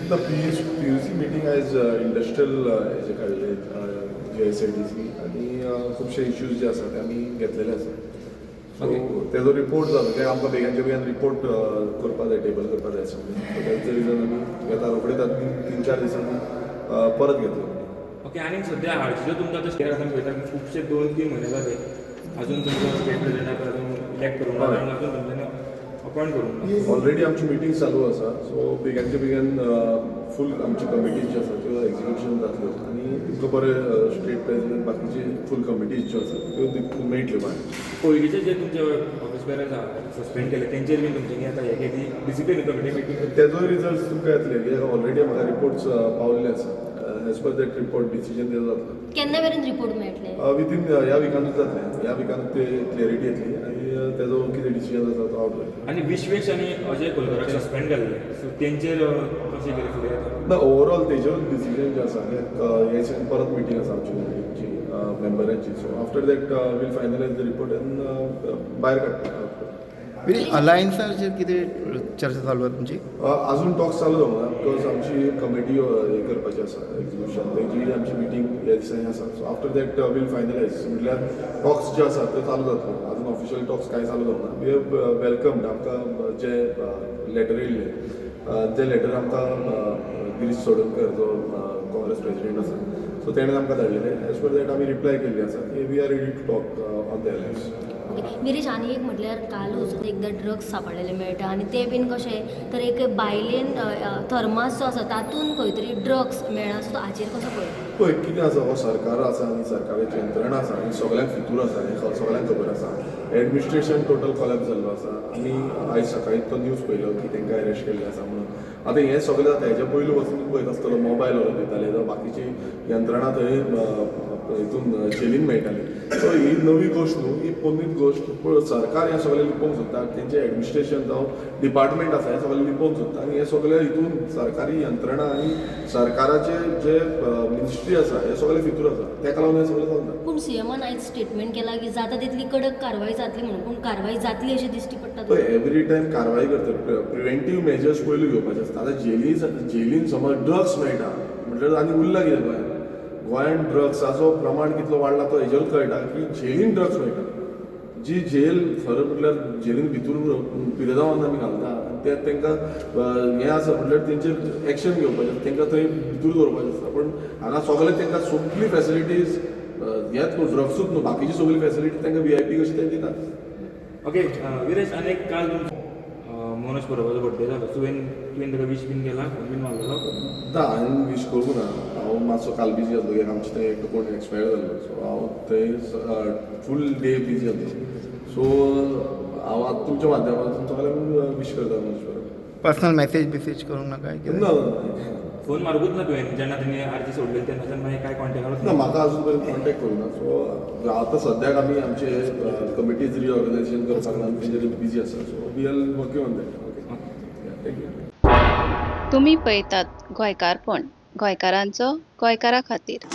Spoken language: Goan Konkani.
ना, पीयूसी मिटींग आयज इंडस्ट्रियल हेजे काडले जीएसआयडीसी आनी खुबशे इश्यूज जे आसा ते आमी घेतलेले आसा. सो तेजो रिपोर्ट जालो कित्याक आमकां बेगानच्या बेगान रिपोर्ट करपा जाय, टेबल करपा जाय सगळें. सो that's the reason आमी घेता रोखडेच, आतां 3-4 दिसांनी परत घेतलो. ओके, आनी सद्या हार्जीचो तुमकां आतां स्टेट आतां पळयता की खुबशे 2-3 म्हयने जाले, अजून तुमकां स्टेट प्रेसिडेंटाक अजून इलेक्ट करूंक ना आनी अजून तुमच्यांनी अपॉयंट करूंक ना. ऑलरेडी आमची मिटींग चालू आसा. सो बेगानच्या बेगीन फूल आमची कमिटीज ज्यो आसा त्यो एक्झिक्युशन जातल्यो आनी तुमकां बरें स्टेट प्रेसिडेंट, बाकीची फूल कमिटीज ज्यो आसा त्यो मेळटल्यो मागीर. पयलींचे जे तुमचे ऑफिस बेरर्स सस्पेंड केले, तेंचेर बीन तुमच्यांनी आतां हे केली डिसिप्लीन कमिटी मिटींग? तेजोय रिजल्ट तुमकां येतले कित्याक ऑलरेडी म्हाका रिपोर्ट्स पावल्ले आसा. As per that report decision तेजो जातलो. केन्ना मेरेन रिपोर्ट मेळटले? विथीन ह्या विकानूच जातलें. ह्या विकानूच ते क्लॅरिटी येतली आनी तेजो कितें डिसिजन आसा तो आवट जातलो. आनी विश्वेश आनी अजय कोलकराक सस्पेंड केल्ले, सो तेंचेर कशें कितें फुडें येता? ना, ओवरऑल तेजेरूच डिसिजन जे आसा, हे परत मिटींग आसा आमची हेची मेंबरांची. So after that we'll finalize the report आनी भायर काडटा. अलायन्साचेर कितें चर्चा चालू आसा तुमची? अजून टॉक्स चालू जावंक ना, because आमची कमिटी हे करपाची आसा, एक्झिक्युशन, तेजी आमची मिटींग ह्या दिसांनी आसा. So after that we'll finalize. म्हटल्यार टॉक्स जे आसा ते चालू जातलो, अजून ऑफिशियल टॉक्स कांय चालू जावंक ना. We have welcomed आमकां जे लेटर येयल्ले, जे लेटर आमकां गिरीश चोडणकर जो काँग्रेस प्रेसिडेंट आसा, सो तेणें आमकां धाडलेले, एज पर that आमी रिप्लाय केल्ली आसा की we are ready to talk on the alliance. Okay Viresh, आनी एक म्हटल्यार कालूच एकदां ड्रग्स सांपडलेले मेळटा आनी ते बीन कशें तर एक बायलेन थर्मास जो आसा तातूंत खंय तरी ड्रग्स मेळ्ळा. सो तो हाचेर कसो पळयता? पळय, कितें आसा, हो सरकार आसा आनी सरकाराची यंत्रणा आसा आनी सगळ्यांक फितूर आसा हें सगळ्यांक खबर आसा. एडमिनिस्ट्रेशन टोटल कॉलॅप्स जाल्लो आसा आनी आयज सकाळी तो न्यूज पळयलो की तांकां अरेस्ट केल्ले आसा म्हणून. आतां हें सगळें जाता हेच्या पयलू वचून पळयत आसतलो, मोबायल व्हरून दिताले जावं बाकीची यंत्रणा थंय हितून जेलीन मेळटाली. सो ही नवी गोश्ट न्हू, ही पोन्नीच गोश्ट. पूण सरकार हें सगळें लिपोवंक सोदता. तेंचें एडमिनिस्ट्रेशन जावं डिपार्टमेंट आसा, हें सगळें लिपोवंक सोदता आनी हें सगळें हितून सरकारी यंत्रणा आनी सरकाराचे जे मिनिस्ट्री आसा, हे सगळें फितूर आसा. तेका लागून हें सगळें चलता. पूण सीएमान आयज स्टेटमेंट केला की जाता तितली कडक कारवाय जातली म्हणून. पूण कारवाय जातली अशें दिश्टी पडटा पळय, तुका? एवरी टायम कारवाय करतात, प्रिवेंटीव मेजर्स पयलू घेवपाचे आसता. आतां जेलीन समज ड्रग्स मेळटा म्हटल्यार आनी उरला कितें गोंयांत? गोंयांत ड्रग्साचो प्रमाण कितलो वाडला तो हेजेरूच कळटा की जेलीन ड्रग्स मेळटा. जी जेल खरें म्हटल्यार जेलीन भितूर पिरेजांवान आमी घालता आनी ते तांकां हें आसा म्हटल्यार तेंचेर एक्शन घेवपाचें आसता, तांकां थंय भितूर दवरपाचें आसता. पूण हांगा सगळें तांकां सगळी फॅसिलिटीज, हेंच न्हू, ड्रग्सूच न्हू, बाकीची सगळी फॅसिलिटी तांकां व्हीआयपी कशी ते दितात. ओके विरेश, आनी एक काल मनोज परबाचो बड्डे जालो. तुवें ताका वीश बीन केला, फोन बीन मारलेलो? ना, हांवें वीश करूंक ना. हांव मातसो काल बिजी आसलो कित्याक आमचे थंय एकटो कोण एक्सपायर जाल्लो. सो हांव थंय फूल डे बिजी आसलो. सो हांव आतां तुमच्या माध्यमांतून सगळ्यांक वीश करता मनोज परब. पर्सनल मॅसेज बिसेज करूंक ना काय कितें? ना. फोन मारूंकूच ना तुवें? जेन्ना तेणी आर्जी सोडलेली तेन्नाच्यान मागीर काय कॉन्टेक्टारूच? ना, म्हाका अजून पर्यंत कॉन्टेक्ट करूं ना. सो आतां सद्याक आमी आमचे कमिटीज रिऑर्गनायझेशन करपाक लागून तेजेर बिजी आसा. So we are working on that. Okay, thank you. तुमी पळयतात गोंयकारपण, गोंयकारांचो गोंयकारा खातीर.